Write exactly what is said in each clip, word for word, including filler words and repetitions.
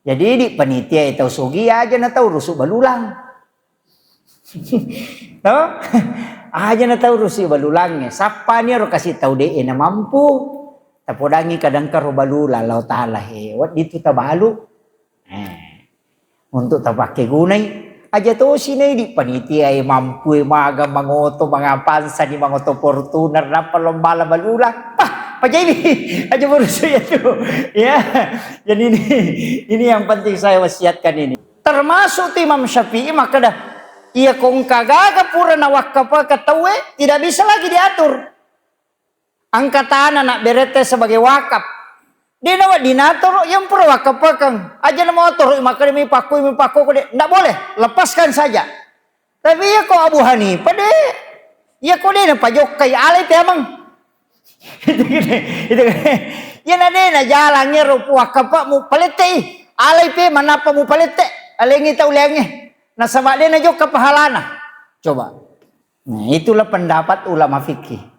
Jadi di panitia e tau sugi aja na tau rusu balulang. To? Aja na tau rusu balulang e. Sappani ro kasi tau de e na mampu. Tapodangi kadang karo balulang Allah Ta'ala he. Waddi tu tabalu. Eh. Untuk tapakkegunai. Aja tosi na idi panitia e mampu e maga mangoto, mangapansa di mangoto Fortuner, nappa lombala balulang. Pah, pajaiwi. Aja borusu ya tu. Ya. Jadi ini, ini yang penting saya wasiatkan ini. Termasuk tu Imam Syafi'i makkeda, iya ko engka gaga pura nawakkafakang tauwe, tidak bisa lagi diatur. Engka tana nabberete sebagai wakaf. De nawedding natoro, yang pura wakkafakang. Aja na motoro, makkeda mi pakku, mi pakku, de. Ndak boleh, lepaskan saja. Tapi iya ko Abu Hanifah de, iya ko de napajokkai, alai pe amang. Itu gede, itu gede. Iya na de na jalang ero wakafmu, palettei. Alai pe manappa mupalette, alengi tau leangnge. Nasaba de najokka pahalana. Coba. Nah, itulah pendapat ulama fikih.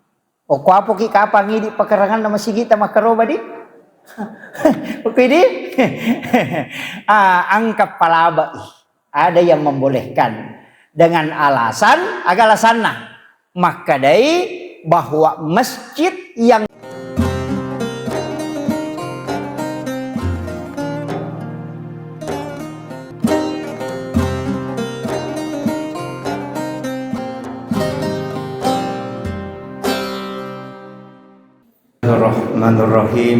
Okko apoki kapang idi pakaranganna masigita makkaroba di? Okko idi? Ah, engka palabai. Ada yang membolehkan dengan alasan, aga alasanna? Makkedai bahwa masjid yang Bismillahirrahmanirrahim.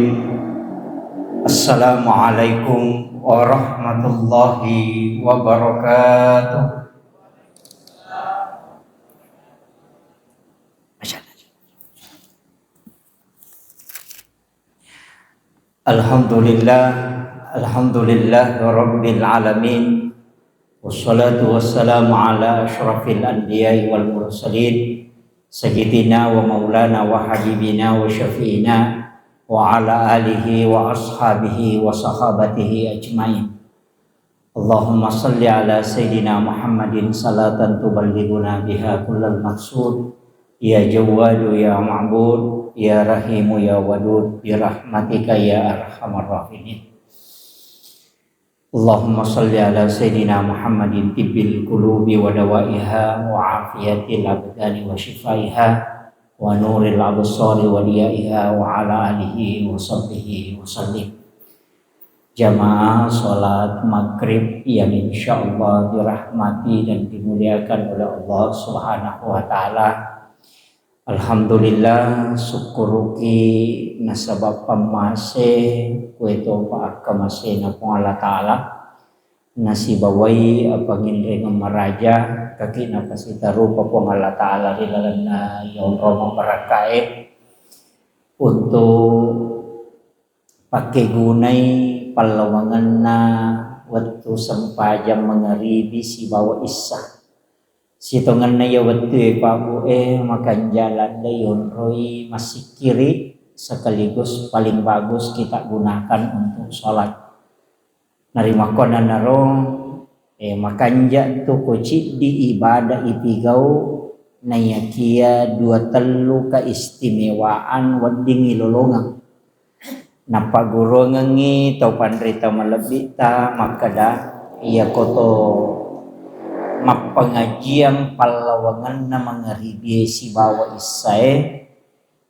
Assalamualaikum warahmatullahi wabarakatuh. Alhamdulillah, alhamdulillah rabbil alamin. Wassalatu wassalamu ala asyrafil anbiya'i wal mursalin, sayyidina wa maulana wa habibina wa syafi'ina wa ala alihi wa ashabihi wa sahabatihi ajmain. Allahumma salli ala sayyidina Muhammadin salatan tuballighuna biha kullal maqsud. Ya Jawwadu ya Ma'bud, ya Rahimu ya Wadud, birahmatika ya arhamar rahimin. Allahumma salli ala sayyidina Muhammadin tibbil qulubi wa dawaiha wa afiyatil abdani wa shifaiha wa nuril absari wa diyaiha wa ala alihi wa sahbihi wa sallim. Jamaah salat maghrib yang insyaallah dirahmati dan dimuliakan oleh Allah Subhanahu wa taala. Alhamdulillah, sukkuruki nasaba pammase, kuetopa akkamasena Puang Allah Ta'ala, nasibawai apanginrengeng maraja, kaki napasitarupa Puang Allah Ta'ala ri lalenna yonro mabbarakkae untuk pakkegunai pallawangenna wettu sempajang mangaribi sibawa issa. Sitongenna iya wettue, Pak Bu, eh, makanja ladde yonroi massikkiri sekaligus paling bagus kita gunakan untuk sholat. Narimakkuannanaro, eh, makanja tu ko ciddi ibadah ipigau, naiyakia dua tellu keistimewaan weddingngi lolongeng. Nappagguruangengngi tau panrita malebbi'ta makkeda, iyakoto mappangajiang pallawangenna mangaribie sibawa issae,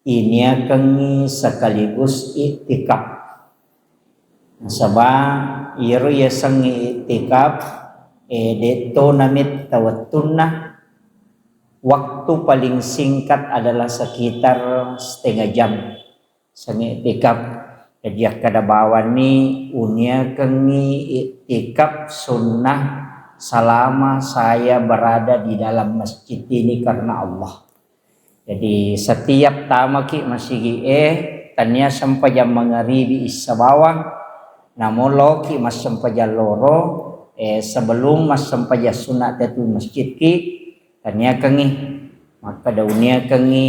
iniakengngi sekaligus iktikaf. Nasaba iyaro yasengnge iktikaf, eh, de'to nametta wettunna, waktu paling singkat adalah sekitar setengah jam. Seng iktikaf. Jadi akkeda bawanni, uniakengngi iktikaf sunnah selama saya berada di dalam masjid ini karena Allah. Jadi setiap tamaki masigi e, tania sempajang mangaribi issa bawang, namo loki massempajang loro, eh, sebelum massempajang sunat tetu masjid ki, taniakengngi. Makkeda uniakengngi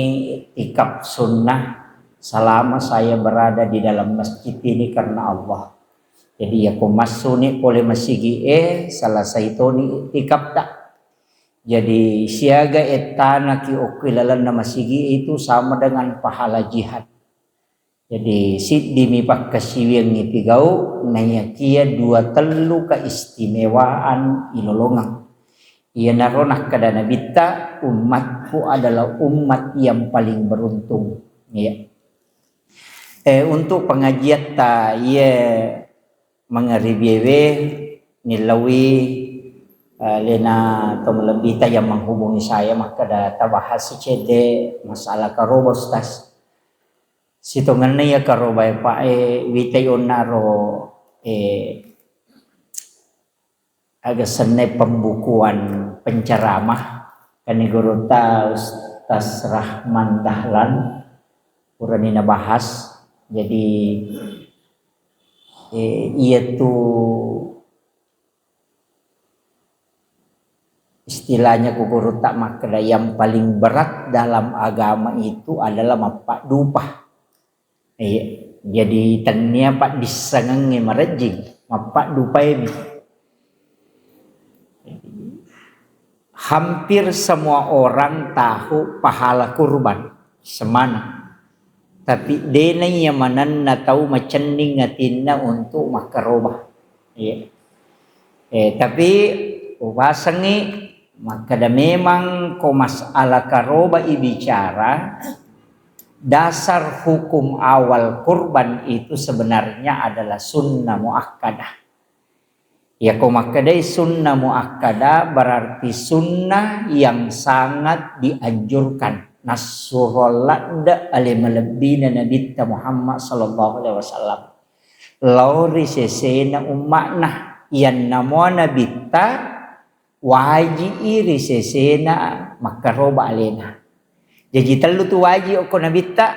iktikaf sunnah selama saya berada di dalam masjid ini karena Allah. Jadi, yako massuni pole masigi e, selesai toni iktikafta. Jadi, siaga ettana ki okko ilalenna masigi itu sama dengan pahala jihad. Jadi, siddimi pakkasiwiang ipigau, naiyakia dua tellu keistimewaan ilolongeng. Iyanaro nakkeda Nabitta, "Umatku adalah umat yang paling beruntung." Iya. Eh, untuk pengajiatta, iya, mangaribiewe nillaui, eh, lena to malebbita yang menghubungi saya, makkeda tabahas cedde masalah karoba, Ustaz. Sitongenna iya karobae, Pak, eh, witai onnaro, eh, aga senna pembukuan penceramah, kani gurutta Ustaz Rahman Dahlan, purani nabahas. Jadi, eh, iya tu istilahnya ku gurutta makkeda, yang paling berat dalam agama itu adalah mappaddupa. Iya, jadi tennia paddissengengnge marejjing, mappaddupaimi. Hampir semua orang tahu pahala kurban, semana. Tapi dena iya manenna tau macenning atinna untuk makkaroba. Iya. Eh, tapi upasengi makkeda, memang ko masalah karoba ibicara, dasar hukum awal kurban itu sebenarnya adalah sunnah muakkadah. Ya, ko makkedai sunnah muakkadah, berarti sunnah yang sangat dianjurkan. Nassuro ladde ale malebbina Nabitta Muhammad sallallahu alaihi wasallam lao ri sesena umma'na. Iyanna mua Nabitta waji'i ri sesena makkaroba alena. Jaji tellu tu waji okko Nabitta.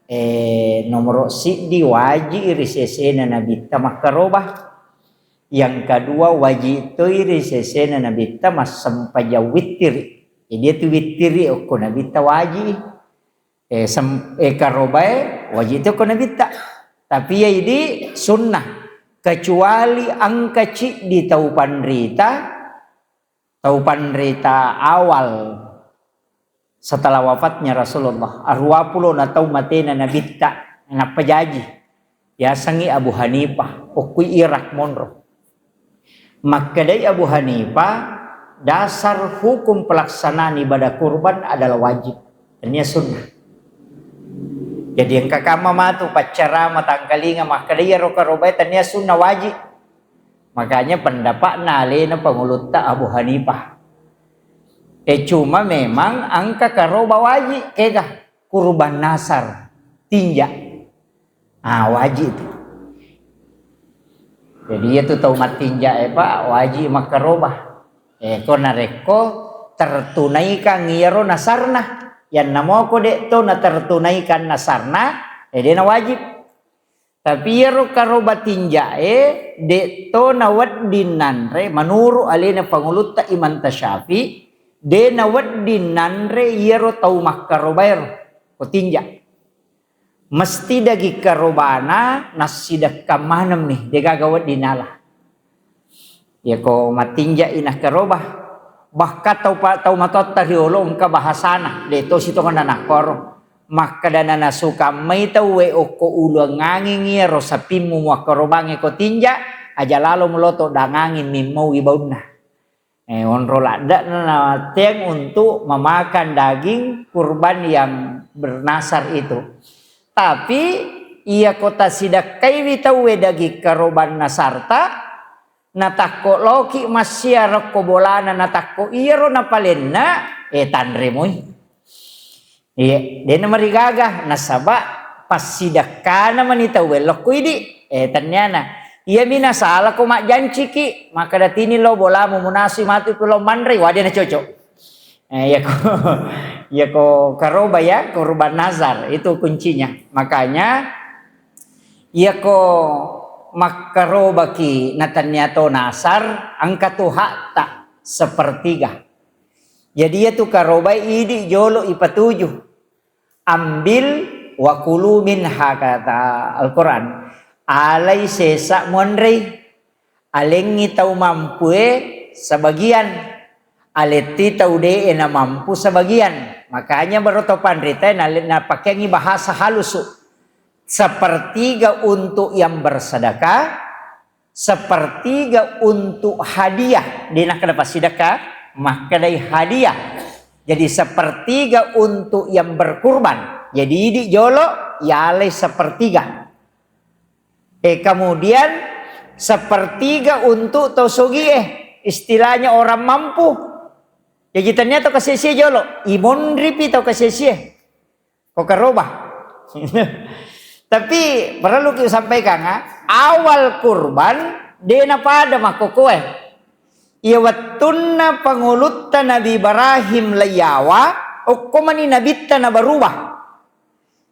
Eh, nomoro siddi waji'i ri sesena Nabitta makkaroba. Yang kedua, waji toi ri sesena Nabitta massempajang wittiri. Jadi, itu wittiri okko Nabitta waji. Eh, sem-, eh, karobae waji to okko Nabitta. Tapi ya idi sunnah. Kecuali engka ciddi tau panrita, tau panrita awal setelah wafatnya Rasulullah, aruwa pulo na tau matena Nabitta, nappa jaji. Yasengngi Abu Hanifah, okkui Irak monro. Makkedai Abu Hanifah, dasar hukum pelaksanaan ibadah kurban adalah wajib, tania sunnah. Jadi engka kamma matu paccarama tangkalinga makkedai iyaro karobae tania sunnah, wajib. Makanya pendapatna alena pangulutta Abu Hanifah. Eh, cuma memang engka karoba waji, kega? Kurban nasar, tinja. Ah, waji itu. Jadi, iya tu tau mattinja e, Pak, waji makkaroba. Eh, ko narekko tertunaikan iyaro nasarna, yanna moko de to natertunaikan nasarna, eh, de na wajib. Tapi iyaro karoba tinjae, de to nawedding nanre, menurut alena pangulutta Imam Tasyafi, de nawedding nanre iyaro tau makkarobaero ko tinja. Mesti daging karobana nassidekka manemmi, de gaga wedding nala. Iyako matinja'i nakkaroba, bahkan tau pa-, tau matoatta riolo engka bahasana, de tosi tongeng nanakkoro. Makkeda nanasu kammai tauwe okko uluang anging iyaro sapimmu muakkarobangnge ko tinja, aja lalo muloto danganging mimmau ibaunna. Eh, onro ladde'na nawatteng untuk memakan daging kurban yang bernasar itu. Tapi iyako tasidekkaiwi tauwe daging karoban nasarta, natakko loki massia rekko bolana, natakko iyaro napalenna, eh, tanre moi. Iya, dena marigaga, nasaba passidekkana mani tauwe lokko idi. Eh, tenniana. Iyami nasala ko majjanciki, makkeda tini lo bolamu munasui matu tu lo manre, wade na cocok. Eh, iyako, iyako karoba ya, kurban nazar, itu kuncinya. Makanya, iyako makkarobaki natannia to nasar, engka tu hakta sepertiga. Jadi, iyatu karobai idi jolo ipatuju. "Ambil wa kulu minha," kata Al-Quran. Alai sesa muanrei. Alengngi tau mampue sebagian. Aletti tau de'e namampu sebagian. Makanya baru tau panritae nale-, napakeangngi bahasa halusu. Sepertiga untuk yang bersedekah, sepertiga untuk hadiah. De' nakkeda passidekka, makkedai hadiah. Jadi sepertiga untuk yang berkurban. Jadi idi' jolo' yalai sepertiga. Eh, kemudian sepertiga untuk tau sogie, istilahnya orang mampu. Jaji tennia tau kasie-sie jolo', imonripi tau kasie-sie. Ko karoba. Tapi perlu ki sampaikan, ha? Awal kurban de' napada makkokoe. Iya wettunna pangulutta Nabi Ibrahim laiyawa, okko mani nabitta nabarubah.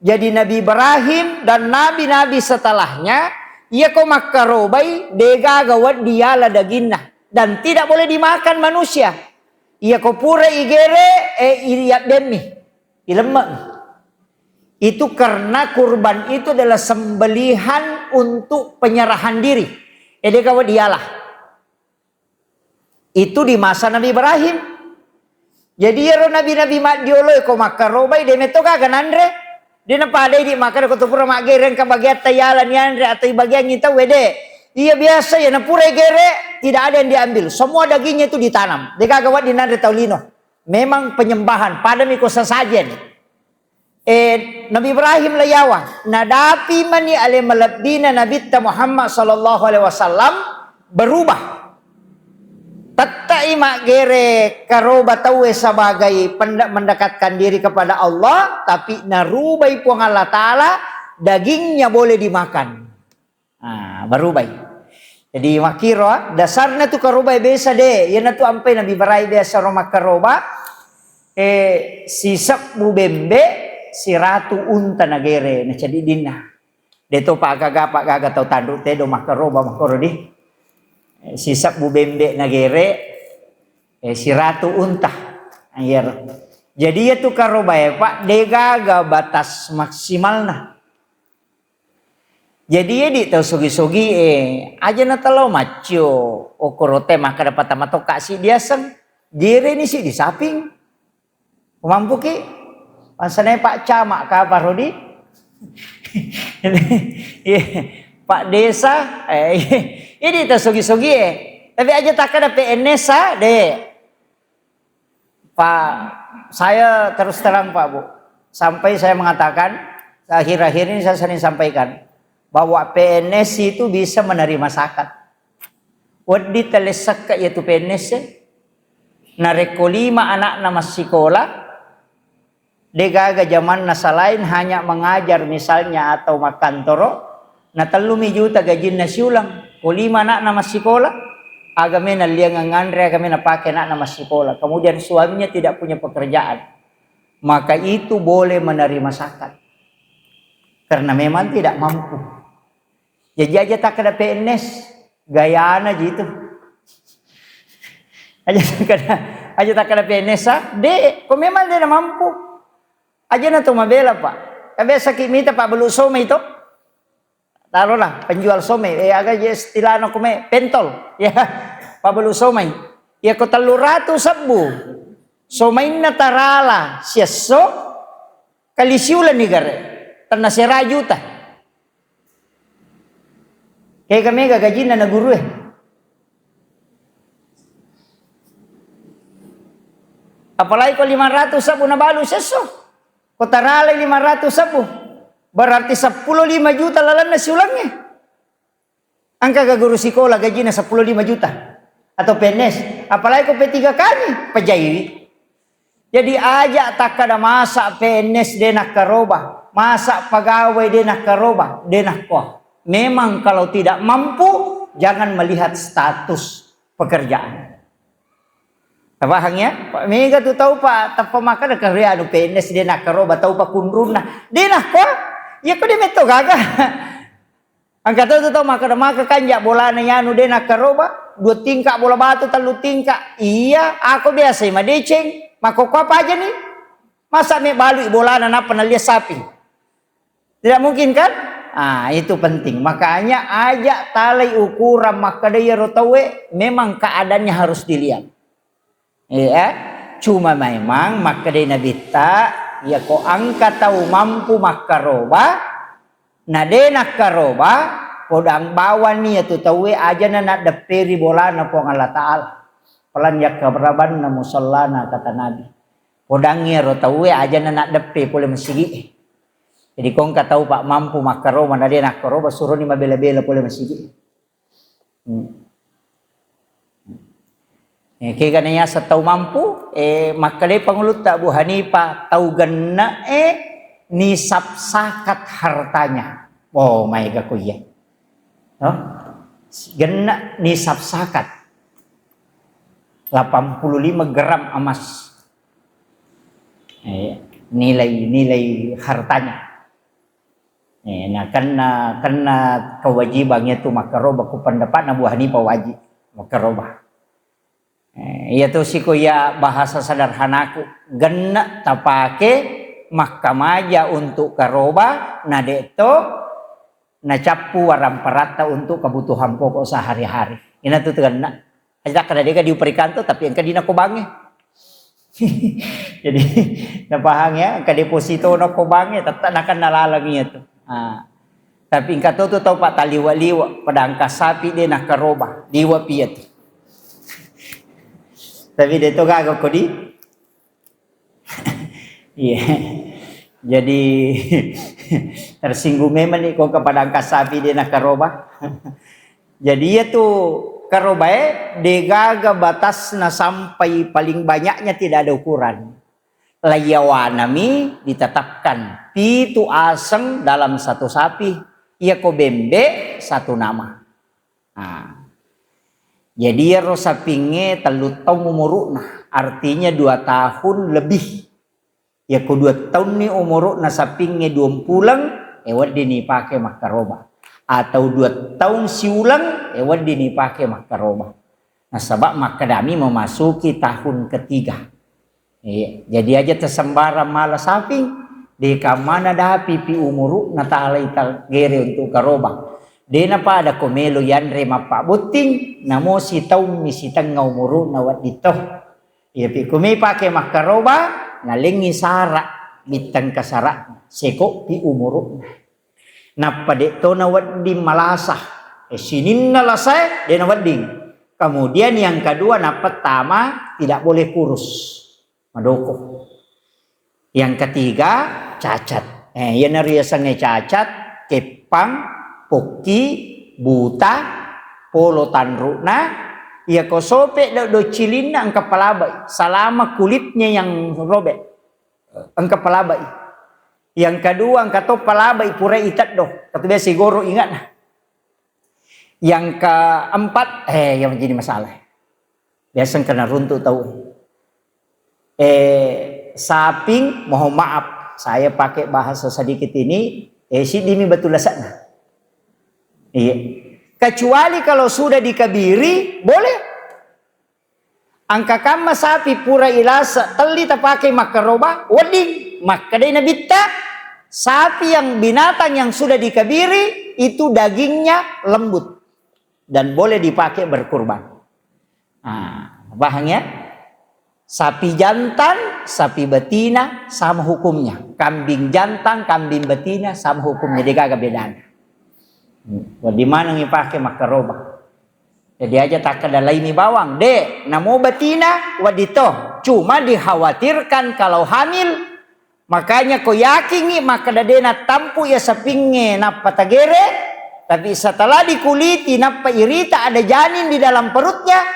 Jadi Nabi Ibrahim dan nabi-nabi setelahnya, iya ko makkarobai degaga wedding yala daginna dan tidak boleh dimakan manusia. Iya ko pura igere, eh, iyabbemmi, ilemme'. Itu karena kurban itu adalah sembelihan untuk penyerahan diri. Eh, degaga wedding yala. Itu di masa Nabi Ibrahim. Jadi iyaro nabi-nabi maddioloe ko makkarobai, de' metto gaga nanre. De' napada idi' makkeda ko tu pura maggere engka bagiatta yala nianre atau ibagiangngi tau, de'. Iya biasa iya napura igere, tidak ada yang diambil. Semua dagingnya itu ditanam. De' gaga wedding nanre tau lino. Memang penyembahan, padami ko sesajen. Eh, Nabi Ibrahim laiyawa, nadapi mani ale malebbina Nabitta Muhammad sallallahu alaihi wasallam berubah. Tettai maggere karoba tauwe sebagai pende-, mendekatkan diri kepada Allah, tapi narubai Puang Allah Ta'ala, dagingnya boleh dimakan. Ah, barubai. Jadi makkiro, ah, dasarna tu karoba biasa de'. Iyanatu ampai Nabi Ibrahim biasa ro makkaroba, eh, sisebbu bembe, siratu unta nagere, naceddiddinna. De' topa gaga, pa gaga tau tanru' teddo makkaroba makkoro di. Eh, sisebbu bembe nagere, eh, siratu unta. Iyaro. Jadi iyatu karobae, Pak, de' gaga batas maksimalna. Jadi, edi' tau sogi-sogi, eh, aja' na talo maccio, okoro te makkeda patama tokka si diaseng, gereni si di saping. Mampuki? Pansanae Pak Camat ka, Pak Rodi? Iya, Pak Desa, eh, edi' tau sogi-sogi, eh. Tapi aja' takkeda P N S, ah, de'. Pak, saya terus terang, Pak, Bu, sampai saya mengatakan, akhir-akhir ini saya sering sampaikan, bahwa P N S itu bisa menerima zakat. Wedding talessakka iyatu P N S e. Narekko lima anakna massikola, de' gaga jamanna selain hanya mengajar misalnya atau makkantoro, na tellumi juta gajinna siuleng, ko lima anakna massikola, aga me nalliangeng anre, aga me napake anakna massikola. Kemudian suaminya tidak punya pekerjaan. Maka itu boleh menerima zakat. Karena memang tidak mampu. Jaji aja' takkeda P N S, gayana ji itu. Aja' takkeda, aja' takkeda P N S, ah, de', ko memang de' namampu. Aja' na to mabela, Pak. Ka biasa ki mita, Pak, bellu' somai to. Taruhlah, penjual somai, eh, aga je istilahna ko me, pentol. Ya, Pak, bellu' somai. Ya, ko tellu ratu sebbu. Somainna tarala siesso, kali siuleng ni gare, tenna sera juta. Kega mega gajinna na gurue. Apalagi ko lima ratu sebbu nabalu siesso. Ko taralai lima ratu sebbu, berarti seppulo lima juta lalenna siulengnge. Engka ga guru sikola gajina seppulo lima juta atau P N S, apalagi ko P tiga K ni, pejaiwi. Jadi aja' takkeda masa P N S de' nakkaroba, masa pegawai de' nakkaroba, de' nakkoa. Memang kalau tidak mampu, jangan melihat status pekerjaan. Tapahang ya? Mega tu tau, Pak, tappa makkeda kare anu P N S de' nakkaroba tau pakunrunna. De' nakkoa, iya ko de' metto gaga. Engka to tu tau makkeda, maka kanja' bolana iyanu de' nakkaroba, dua tingka' bola batu, tellu tingka'. Iya, ako biasa madeceng, makkokkoe apa aja ni? Masa me' balui bolana nappa nallia saping? Tidak mungkin kan? Ah, itu penting. Makanya aja' talai ukuran makkeda iyaro tauwe, memang keadaannya harus dilihat. Iya, cuma memang makkedai Nabitta, iya ko engka tau mampu makkaroba, Na de nakkaroba, podang bawani iyatu tauwe ajana naddepperi bolana Puang Allah Ta'ala. Pelan yakkarabanna musallana, kata Nabi. Podangngi ero tauwe ajana naddeppe pole masigi'e. Jadi ko engka tau pak mampu makkaroba na de nakkaroba, suroni mabela-bela pole masigi'e. Hmm. Eh, kegana yaseng tau mampu, eh, makkedai pangulutta Abu Hanifah, tau genne'e nisab zakat hartanya. Oh, maega ko iya. No? Genne' nisab zakat. Delapan puluh lima gram emas. Eh, nilai, nilai hartanya. Eh, na kenna, kenna kewajiban itu makkaroba, ku pendapatna Abu Hanifah wajib makkaroba. Eh, iya tu siko iya bahasa sederhanaku, genne' tapake makkamaja untuk karoba, na de' to nacappu waramparatta untuk kebutuhan pokok sehari-hari. Ina tu genne'. Aja kada dega diuperikan tu, tapi engka dina ko bange. Jadi, napahang ya, engka deposito no ko bange, tetap nakan nalaleng iya tu. Ah. Tapi engka to tu tau pak taliwa-liwa, pada engka sapi de nakkaroba, liwa pia tu. Tapi de to gaga ko di. Iya. Jadi, tersinggung memang nih ko kepada angka sapi de nakkaroba. Jadi iya tu karobae degaga batasna sampai paling banyaknya tidak ada ukuran. Layawanami ditetapkan pitu aseng dalam satu sapi. Iya ko bembe satu nama. Nah, jadi iyaro sapingnge tellu taung umuru'na, artinya dua tahun lebih. Yako dua taunni umuru'na sapingnge duampuleng, e wedding ipake makkaroba. Atau dua taung siuleng, e wedding ipake makkaroba. Nasaba makkedami memasuki tahun ketiga. Iya, jadi aja tasembarang mala saping, de kamana dapi pi umuru natalai tagere untuk karoba. De napada ko melo yanre mappabbotting, namo sitaummi sitengnga umuru nawedding to. Iya pi kumi pake makkaroba, nalengngi sara, bitteng kasara, seko pi umuru. Nappa de to nawedding malasa. Eh, sininna lasae de nawedding. Kemudian yang kedua, nappa tama tidak boleh kurus. Madoko. Yang ketiga, cacat. Eh, iyana riasengnge cacat, keppang, pokki, buta, polo tanru'na, iya ko sope do, do cilinna engka palabai, selama kulitnya yang robek. Engka palabai. Yang kedua, engka to palabai pura iteddo. Katu biasa igoro ingatna. Yang keempat, eh, yang jadi masalah. Biasa engka naruntuk tau. Eh, saping, mohon maaf, saya pakai bahasa sedikit ini, eh, siddimi batu lasakna. Iya. Kecuali kalau sudah dikabiri, boleh. Engka kamma sapi pura ilasa telli tapake makkaroba, wedding. Makkedai Nabitta, sapi yang, binatang yang sudah dikabiri itu dagingnya lembut dan boleh dipakai berkurban. Nah, paham ya? Sapi jantan, sapi betina sama hukumnya. Kambing jantan, kambing betina sama hukumnya. Degaga bedana. Wedding maneng ipake makkaroba. Jadi aja takkeda laini bawang, de, namo betina, wedding to. Cuma dikhawatirkan kalau hamil, makanya ko yakingi makkeda de nattampu iya sapingnge nappa tagere, tapi setelah dikuliti nappa irita ada janin di dalam perutnya,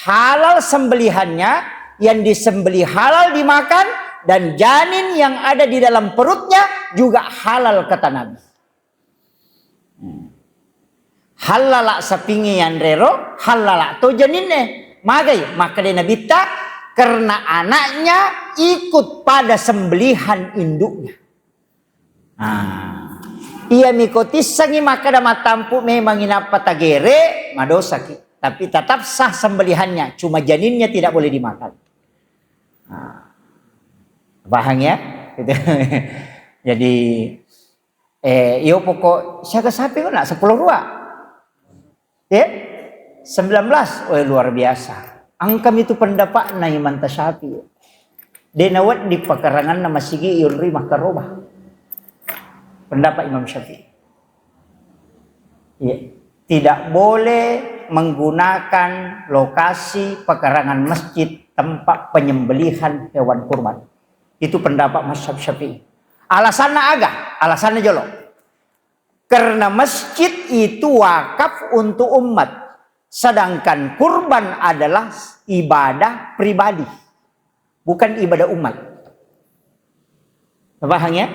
halal sembelihannya, yang disembelih halal dimakan, dan janin yang ada di dalam perutnya juga halal kata Nabi. Hmm. Hallala sapingnge yanrero, hallala to janinne. Magai? Makkeda Nabitta, karena anaknya ikut pada sembelihan induknya. Nah, iya miko tissengi makkeda mattampu memang inappa tagere, madosaki. Tapi tetap sah sembelihannya, cuma janinnya tidak boleh dimakan. Nah, paham ya? Gitu. Jadi, Eh, iyo pokok siaga sapi ko nak sepuluh rua. Ya? Sembilan belas. Oh, luar biasa. Engkami tu pendapatna Imam Syafi'i. De nawedding pakaranganna masigi yonri makkaroba. Pendapat Imam Syafi'i. Iya. Tidak boleh menggunakan lokasi pekarangan masjid tempat penyembelihan hewan kurban. Itu pendapat mazhab Syafi'i. Alasanna aga? Alasanna jolo. Karena masjid itu wakaf untuk umat. Sedangkan kurban adalah ibadah pribadi. Bukan ibadah umat. Paham ya?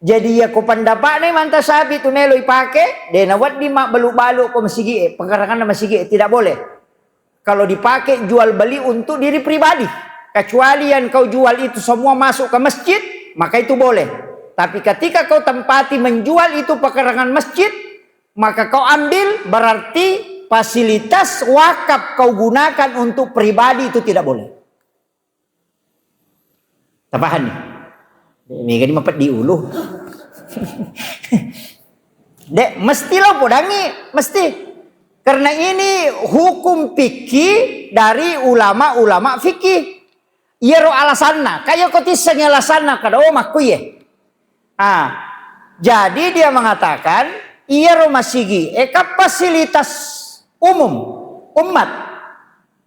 Jadi ya ko pendapatna Imam Syafi'i tu melo ipake, de nawedding mabbalu-balu ko masigi e, pekaranganna masigi e, tidak boleh. Kalau dipakai jual beli untuk diri pribadi, kecuali yang kau jual itu semua masuk ke masjid, maka itu boleh. Tapi ketika kau tempati menjual itu pekarangan masjid, maka kau ambil, berarti fasilitas wakaf kau gunakan untuk pribadi, itu tidak boleh. Tapahanni? Mega ni mapeddi ulu. Dek, mesti lo podangi, mesti. Karena ini hukum fikih dari ulama-ulama fikih. Iyaro alasanna, kayo ko tissengi alasanna, kada, oh, makkuye. Ah, jadi dia mengatakan, iyaro masigi e kan fasilitas umum, umat,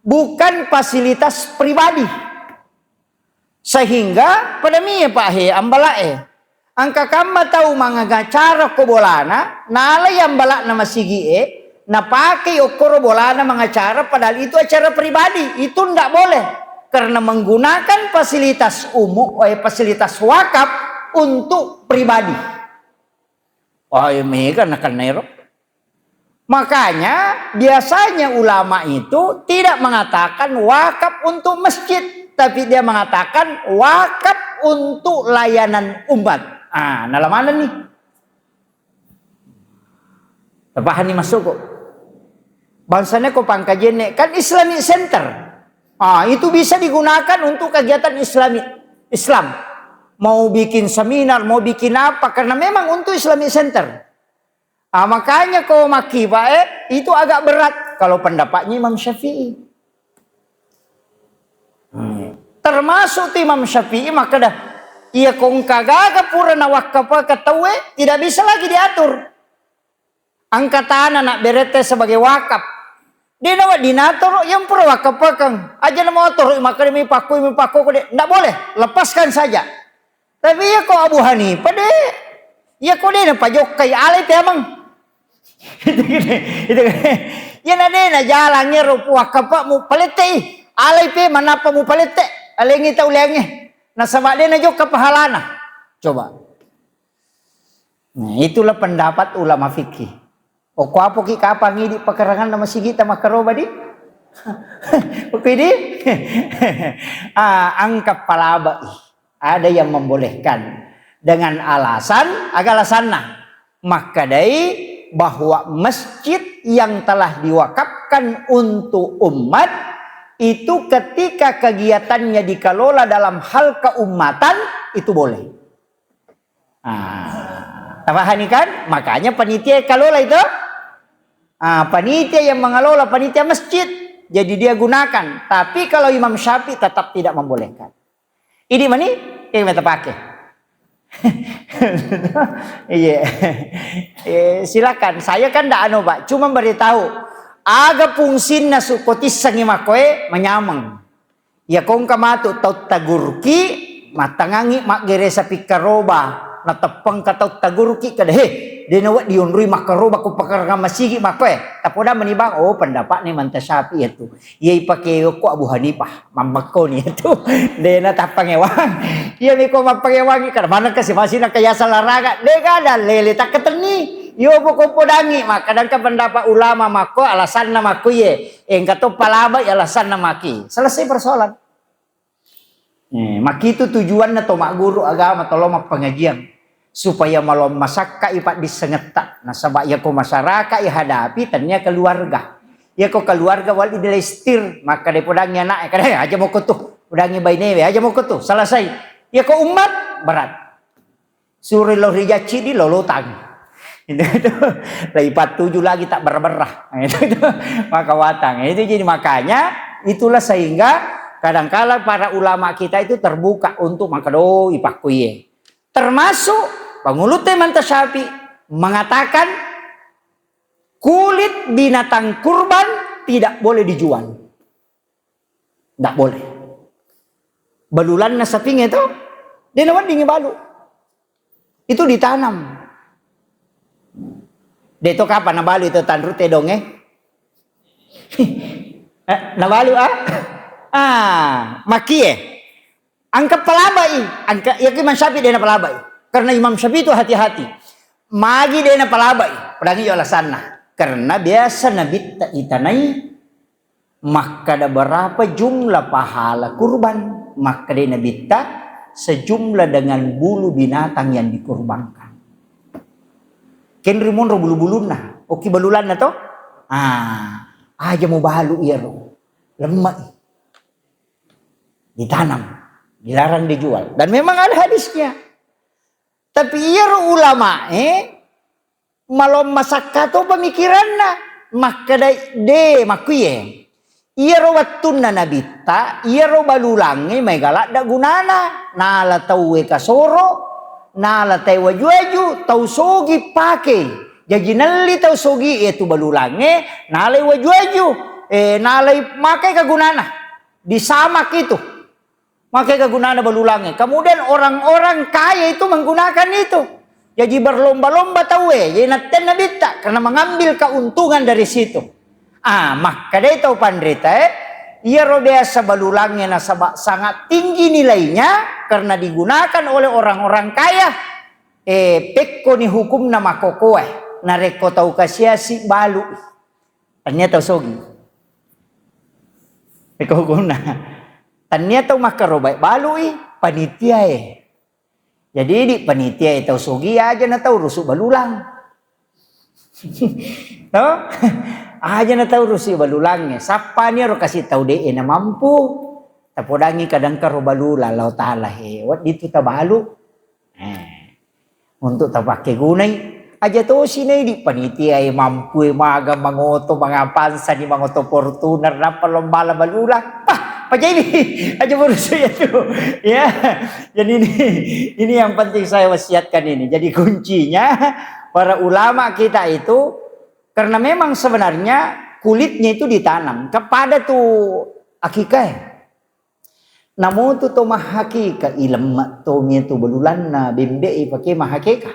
bukan fasilitas pribadi. Sehingga pada mie Pak he, ambala e. Engka kamma tau mangacara ko bolana, nalai ambala'na masigi e, napakei okkoro bolana mangacara, padahal itu acara pribadi. Itu ndak boleh. Karena menggunakan fasilitas umum, eh, fasilitas wakaf untuk pribadi. Oh, iya, mega nakenna ero. Makanya, biasanya ulama itu tidak mengatakan wakaf untuk masjid, tapi dia mengatakan wakaf untuk layanan umat. Ah, nala manenni. Tapahanni masuk kok. Bangsanya kok pangkajenne kan Islamic Center. Ah, itu bisa digunakan untuk kegiatan Islami, Islam. Mau bikin seminar, mau bikin apa, karena memang untuk Islamic Center. Ah, makanya ko makkipa e, itu agak berat kalau pendapatnya Imam Syafi'i. Hmm. Termasuk tu Imam Syafi'i makkeda, iya ko engka gaga pura nawakkafakeng tauwe, tidak bisa lagi diatur. Engka tanah nak berete sebagai wakaf. Dia nawa dinatoro yang pura wakkafakeng. Aja na motoro makkeda mi pakku, mi pakku ko de. Ndak boleh, lepaskan saja. Tapi iya ko Abu Hanifah de, iya ko de napajokkai, alai pe amang. Itu, itu, itu. Iya na de najalang ero wakafmu, palettei. Alai pe manappa mupalette, alengi tau leangnge. Nasaba de najokka pahalana. Coba. Nah, itulah pendapat ulama fikih. Okko apoki kapang idi pakaranganna masigita makkaroba di? Okko idi? Ah, engka palabai. Ada yang membolehkan dengan alasan, aga alasanna? Makkedai bahwa masjid yang telah diwakafkan untuk umat itu ketika kegiatannya dikelola dalam hal keumatan, itu boleh. Ah, tapahani kan? Makanya panitia kalola itu, ah, panitia yang mengelola, panitia masjid. Jadi dia gunakan. Tapi kalau Imam Syafi'i tetap tidak membolehkan. Ini mani, kayak kita pakai. Iya. Eh, silakan. Saya kan ndak anu, Pak. Cuma beritahu. Aga fungsinna suko tissengi makoe manyameng. Iya ko engka matu tau taguruki, mattangangngi maggere sapi karoba, nateppengka tau taguruki kada, he, de nawedding onroi makkaroba ko pakarangan masigi makkoe. Tapoda meni bang, oh, pendapatna Imam Syafi'i itu. Iya ipake ko Abu Hanifah, mammekkoni itu. De natappangewang. Iya mi ko mappangewangi kada maneng kasi masina kaya salaraga. De kada lele takkatenni. Iyo poko podangi, makkadangka pendapat ulama makko, alasanna makko iye. Engka to palabai alasanna maki. Selesai persoalan. Eh, maki itu tujuanna to magguru agama, to lo mappengajian. Supaya malo masakka i paddissengetta. Nasaba iya ko masyarakat ihadapi tania keluarga. Iya ko keluarga wali dilestir, maka de podangi anak, kada, eh, aja moko tu. Podangi bainewe, aja moko tu. Selesai. Iya ko umat, berat. Suro lo rijacci di lolotang. Itu, itu. Lagi patuju lagi tak berrah-berrah. Itu, itu. Maka watang. Itu jadi makanya itulah sehingga kadangkala para ulama kita itu terbuka untuk makkedoi pakkuye. Termasuk pangulutta Imam Syafi'i. mengatakan kulit binatang kurban tidak boleh dijual. Tidak boleh. Balulanna sapingnge to, de' naweddingi balu. Itu ditanam. De' to kapang nabalu itu tanru tedongnge. Eh, nabalu, ah? Ah, makkie. Engka palabai, engka, iya ki Imam Syafi'i de' napalabai. Karena Imam Syafi'i itu hati-hati. Magi de' napalabai, pedangi jo alasanna. Karena biasa nabitta itanai makkada berapa jumlah pahala kurban, makkada nabitta sejumlah dengan bulu binatang yang dikurbankan. Kenri monro bulu-bulunna, oki balulanna to? Ah, aja mau balu iyaro. Lemma. Ditanam, dilarang dijual. Dan memang ada hadisnya. Tapi iyaro ulama, eh, malomma sakka to pemikiranna. Makkeda de' makkuye. Iyaro wettunna nabitta, iyaro balulangnge maega ladda gunana. Nala tauwe kasoro, nala tauwe waju-waju, tau sogi pake. Jaji nelli tau sogi e tu balulangnge, nalai waju-waju. Eh, nalai makai ka gunana. Disamak itu. Makai ka gunana balulangnge. Kemudian orang-orang kaya itu menggunakan itu. Jadi berlomba-lomba tauwe, jadi nattenna bitta karena mengambil keuntungan dari situ. Ah, makkedai tau panrita e, iyaro biasa balulangnge nasaba sangat tinggi nilainya karena digunakan oleh orang-orang kaya. Eh, pekkoni hukumna makokoe, narekko tau kasiasi balu. Tania tau sogi. Eko hukumna. Tania tau makkarobai balui panitiae. Jadi di panitiae tau sogi aja na tau rusu balulang. To? Aja na tau rusu balulang. Sappani ro kasi tau de' na mampu. Tapodangi kadang karo balulang lao tala he. Weddi tu tabalu. Eh. Untuk tapakkegunai, aja tosi naidi panitiae mampue maga mangoto, mangapansani mangoto Fortuner, nappa lombala balulang. Pah, pajaiwi, aja urusu ya tu. Ya, jadi ini, ini yang penting saya wasiatkan ini. Jadi kuncinya para ulama kita itu, karena memang sebenarnya kulitnya itu ditanam kepada tu akikah. Namutu to mahakeka, ilemma to mia tu balulanna bembe ipake mahakeka.